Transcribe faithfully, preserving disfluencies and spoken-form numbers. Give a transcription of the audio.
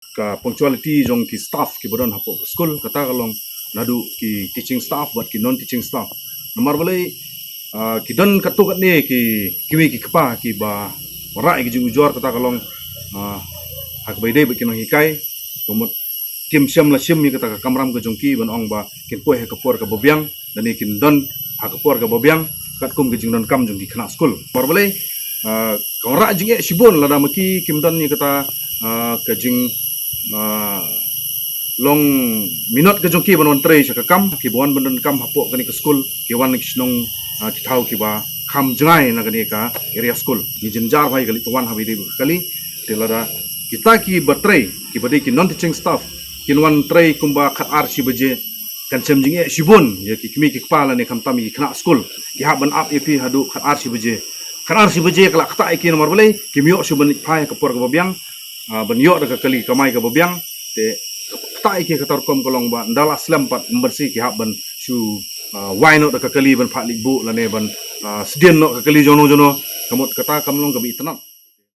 Ka punctuality jong ki staff kiba don hapoh ka skul, kata ka long naduh ki teaching staff bad ki non teaching staff. Namar balei, ah, ki don katto katne ki kmie ki kpa kiba wanrah ïa ki jingujor, kata ka long, ah, ha kaba ïadei bad ki nonghikai, ka mut kim shym la shim ïa kata ka kamram ka jong ki ban ong ba kin poi ha ka por kaba biang, lane kin don ha ka por kaba biang katkum ka jingdonkam jong ki khynnah skul. Namar balei, ah, ka wanrah jingeh shibun lada ma ki kim don ïa kata, ah, ka jing, ah, long minot ka jong ki ban wan trei sha ka kam, kiba wan ban donkam hapoh kane ka skul ki wan na ki shnong, ah, ki thaw kiba kham jngai na kane ka area skul. Ngi jynjar bha ïa ka leit ka wan haba ïadei bad ka kali. Te lada kita kiba trei, kiba dei ki non teaching staff, kin wan trei kumba khat ar shi baje, kan shem jingeh shibun ïa ki kmie ki kpa lane khamtam ïa ki khynnah skul. Ki hap ban ap ïa phi haduh khat ar shi baje. Khat ar shi baje ka la ktah ïa ki namar balei, kim ïoh shuh ban leit phai ha ka por kaba biang, ah, ban ïoh da ka kali kamai kaba biang. Te ktah ïa ki kata rukom ka long ba ynda la slem pat mynba shi ki hap ban shu, ah, wai noh da ka kali ban phah leit buh lane ban, ah, sdien noh ka kali jong no jong no. Ka mut kata kam long kaba itynnad.